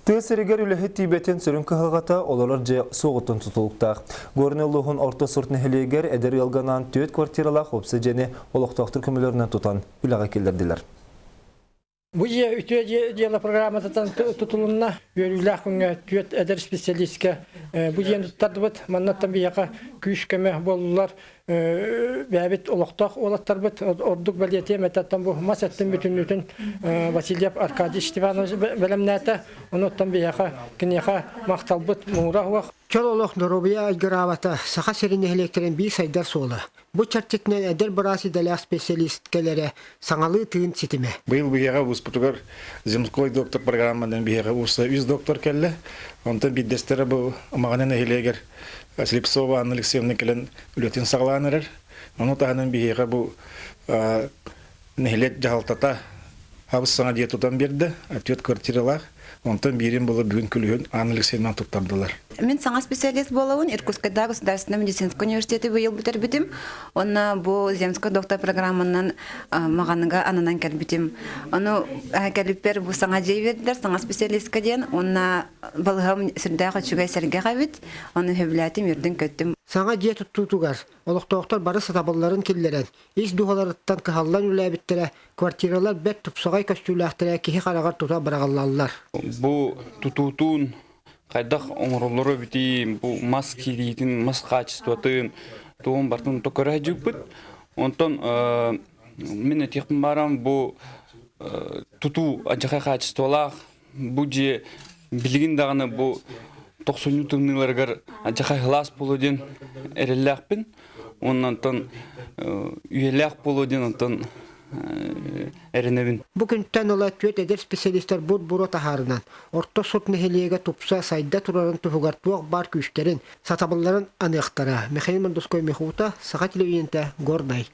Тыа сиригэр үлэһит тиийбэтин сүрүн кыһалҕата олорор дьиэ суоҕуттан тутулуктаах. Горнай улууһун Орто Сурт нэһилиэгэр эдэр ыалга анаан түөрт квартиралаах уопсай дьиэни олохтоохтор көмөлөрүнэн тутан үлэҕэ киллэрдилэр. Бу дьиэ үтүө дьыала программатыттан тутулунна. Үөрүүлээх күҥҥэ түөрт эдэр специалистка бу дьиэни туттардыбыт. Маннаттан биһиэхэ күүс-көмө буоллулар. Бэйэбит олохтоох уолаттарбыт ордук бэлиэтиэм этэттэн бу мас эттин бүтүннүүтүн Васильев Аркадий Степанович бэлэмнээтэ. Онуттан биһиэхэ киниэхэ махталбыт муҥура суох. Чөл олох доруобуйа айгыраабата Саха сирин нэһилиэктэрин биир сайдар суола. Бу чэрчитинэн эдэр быраас идэлээх специалист кэлэрэ саҥалыы тыын ситимэ. Быйыл биһиэхэ улууспутугар Земской доктор программанан биһиэхэ улууска үс доктор кэллэ. Онтон биирдэстэрэ бу Маҕана нэһилиэгэр Слепцова Анна Алексеевна кэлэн үлэтин саҕалаан эрэр. Ону таһынан биһиэхэ бу нэһилиэк дьаһалтата хабыс саҥа дьиэ тутан биэрдэ, ответ квартиралаах. Онтон биирин була бүгүн күлүһүн Анна Алексеевна туттардылар. Мин саҥа специалист буолабын. Иркутскайдааҕы государственнай медицинскэй университеты быйыл бүтэрбитим. Уонна бу земскай доктор программанан Маҕаныга ананан кэлбитим. Ону кэлиппэр бу саҥа дьиэ биэрдилэр, саҥа специалистка диэн. Уонна балыһам сүрдээх үчүгэй сэргэх эбит. Ону сөбүлээтим, үөрдүм-көттүм. Саҥа дьиэ туттуутугар олохтоохтор бары сатабылларын киллэрэн, ис дууһаларыттан кыһаллан үлэлээбиттэрэ, квартиралар бэрт тупсаҕай көстүүлээхтэрэ киһи хараҕар тута быраҕыллаллар. Бу тутуутун хайдах оҥороллоро эбитий, бу мас киириитин, мас хаачыстыбатын тугун барытын көрө сылдьыбыппыт. Онтон мин этиэхпин баарам бу тутуу адьахай хаачыстыбалаах бу дьиэ билигин даҕаны бу тохсунньу тымныыларыгар адьахай сылаас буолуо диэн эрэллээхпин. Уонна онтон үйэлээх буолуо диэн онтон эрэнэбин. Бу күнтэн ыла түөрт эдэр специалистар бур-буруо таһаарынан, Орто Сурт нэһилиэгэ тупса, сайда турарын туһугар туох баар күүстэрин, сатабылларын аныахтара. Михаил Мандуской Михута, Саха телевидениетэ, Горнай.